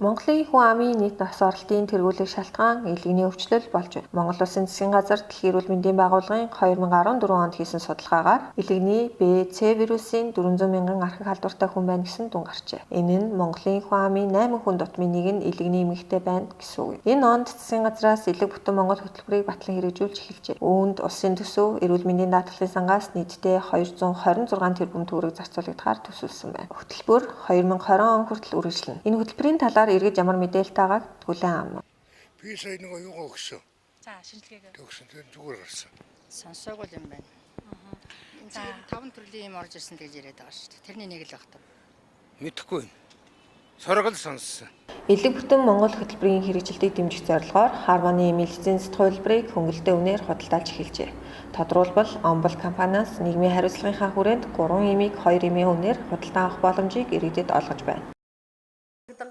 Монголын хүн амын нийт нас оролтын тэргүүлэх шалтгаан элэгний өвчлөл болж байна. Монгол Улсын засгийн газар Дэлхийн эрүүл мэндийн байгууллагын 2014 онд хийсэн судалгаагаар элэгний Б, С вирусын 400 мянган архаг халдвартай хүн байна гэсэн дүн гарчээ. Энэ нь Монголын хүн амын 8 хүн дутмын нэг нь элэгний эмгэгтэй байна гэсэн үг. Энэ онд засгийн газраас элэг бүтэн Монгол хөтөлбөрийг батлан хэрэгжүүлж эхэлжээ. Үүнд улсын төсөв эрүүл мэндийн даатгалын сангаас нийтдээ 226 тэрбум төгрөг зарцуулагдахаар төсөөлсөн байна. Хөтөлбөр 2020 он хүртэл үргэлжлэнэ. Энэ хөтөлбөрийн талаар иргэд ямар мэдээлэлтэй байгааг хүлээн авна. Би сая нөгөө юугаа өгсөн. За, шинжилгээг. Төгсөн, тэр зүгээр гарсан. Сонсоогүй юм байна. За, таван төрлийн юм орж ирсэн гэж яриад байгаа шүү дээ. Тэрний нэг л байх та. Мэдэхгүй байна. Соргол сонссон. Элэг бүтэн Монгол хөтөлбөрийн хэрэгжилтийг дэмжих зорилгоор Харваны медицинст хувилбарыг хөнгөлөлттэй үнээр худалдаалж эхэлжээ. Тодруулбал, Омбол компаниас нийгмийн хариуцлагынхаа хүрээнд 3 эмийг 2 эмийн үнээр худалдан авах боломжийг иргэдэд олгож байна.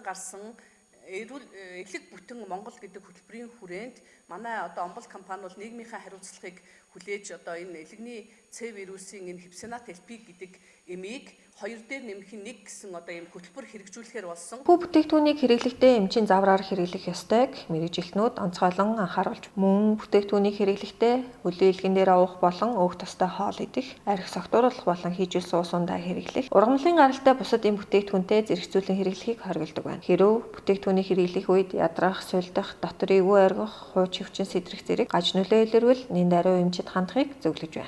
Гарсан эрүүл элэг бүтэн Монгол гэдэг хөтөлбөрийн хүрээнд манай одоо Омбол компани бол нийгмийнхаа хариуцлагыг хүлээж одоо энэ элэгний С вирусын энэ хипсенат ЛП гэдэг эмийг 2 дээр нэмэх нь 1 гэсэн одоо ийм хөтөлбөр хэрэгжүүлэхээр болсон. Хүү бүтээгдэхүүнийг хэрэглэхдээ эмчийн завраар хэрэглэх ёстойг мэргэжилтнүүд онцгойлон анхааруулж, мөн бүтээгдэхүүнийг хэрэглэхдээ өлийн элгэн дээр уух болон өөх тустай хоол идэх, архи согтууруулах болон хийжүүлсэн ус ундаа хэрэглэх, ургамлын гаралтай бусад эм бүтээгдэхүүнтэй зэрэгцүүлэн хэрэглэхийг хориглодог байна. Хэрв бүтээгдэхүүнийг хэрэглэх үед ядрах, сулдах, дотор эвгүй оргих, хууч хөвчин сэдрэх зэрэг гаж нөлөө илэрвэл нэн даруй эмчид хандахыг зөвлөж байна.